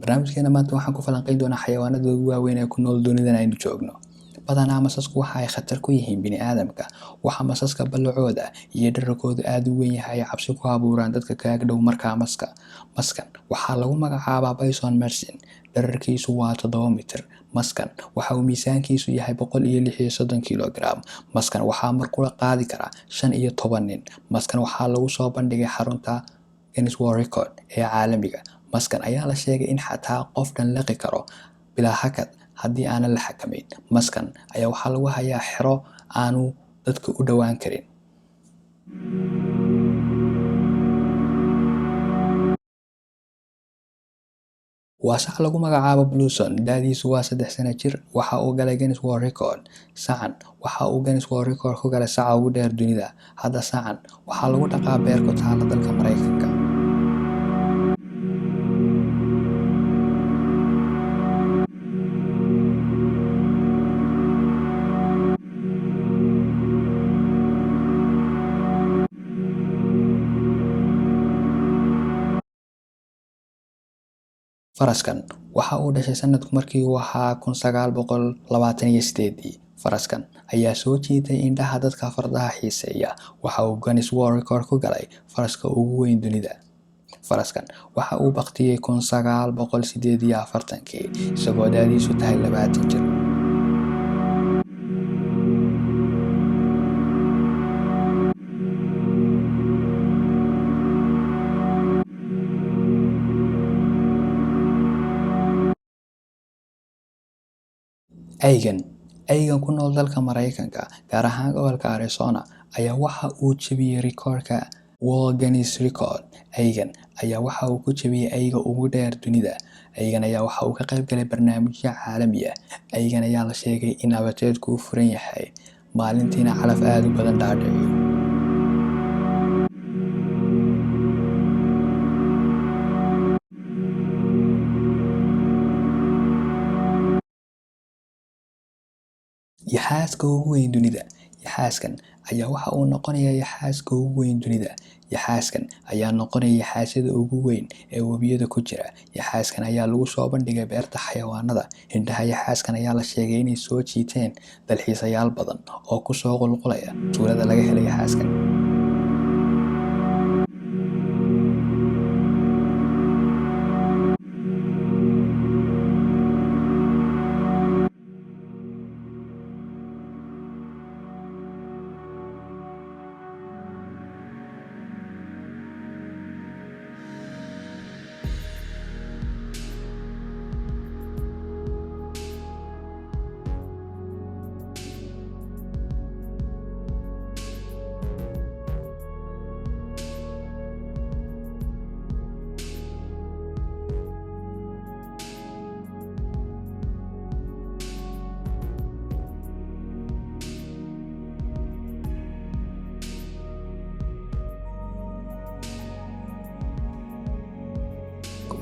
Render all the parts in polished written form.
Barnaamijkeena maanta waxaan ku falanqeyn doonaa xayawaanada ugu waaweyn ee ku nool dunidan aynu joogno. Badanaa masasku waxa ay khatar ku yihiin bini'aadamka. Waxa masaska ballacooda iyo dhererkoodu aad u weyn yahay ay cabsi ku abuuraan dadka ka ag dhow markaa maska. Maskan waxaa lagu magacaabaa Bison Mersin. Dhererkiisu waa 7 mitir. Maskan waxa uu miisaankiisu yahay 136 kilogram. Maskan waxaa mar kula qaadi kara 15 nin. Maskan waxaa lagu soo bandhigay xarunta Guinness World Record ee caalamiga. Maskan ayaa la sheegay in xataa qof dhan liqi karo bilaa hakad haddii aanan la xakamayn. Maskan ayaa waxaa lagu hayaa xero aanu dadka u dhowaan karin. Waa sac lagu magacaabo Bluson. Da'diisu waa 3 sano jir. Waxa uu galay Guinness World Record. Sacan waxa uu Guinness World Record ku galay saca ugu dheer dunida. Hadda sacan waxaa lagu dhaqaa beer ku taalla dalka Mareykanka. Faraskan waxa uu dhashay sanadku markii uu ahaa 1928. Faraskan ayaa soo jiitay indhaha dadka fardaha xiiseeya. Waxa uu Guinness World Record ku galay faraska ugu weyn dunida. Faraskan waxa uu bakhtiyay 1948 isagoo da'diisu tahay 20 jir. Eygan ku nool dalka Mareykanka, gaar ahaan gobolka Arizona, ayaa waxa uu jebiyay rikoorka World Guinness Record. Eygan ayaa waxa uu ku jebiyay eyga ugu dheer dunida. Eygan ayaa waxa uu ka qayb galay barnaamijyo caalami ah. Eygan ayaa la sheegay in abateedku u furan yahay, maalintiina calaf aad u badan dhaadhiciyo. Yaxaaska ugu weyn dunida. Yaxaaskan ayaa waxa uu noqonayaa yaxaaska ugu weyn dunida. Yaxaaskan ayaa noqonaya yaxaasyada ugu weyn ee webiyada ku jira. Yaxaaskan ayaa lagu soo bandhigay beerta xayawaanada. Indhaha yaxaaskan ayaa la sheegay inay soo jiiteen dalxiisayaal badan oo ku soo qulqulaya tuulada laga helay yaxaaskan.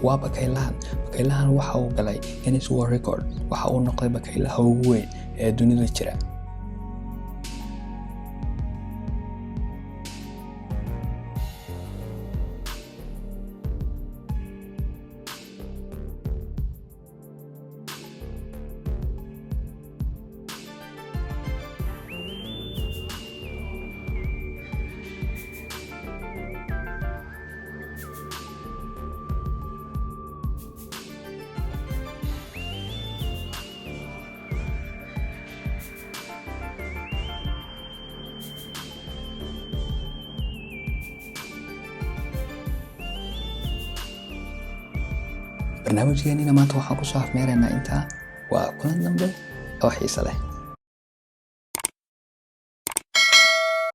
Waa bakaylahan. Bakaylahan waxa uu galay Guinness World Record. Waxa uu noqday bakaylaha ugu weyn ee dunida jira. Barnaamijkeenina maanta waxaan kusoo afmeeraynaa intaa. Waa kulan dambe oo xiiso leh.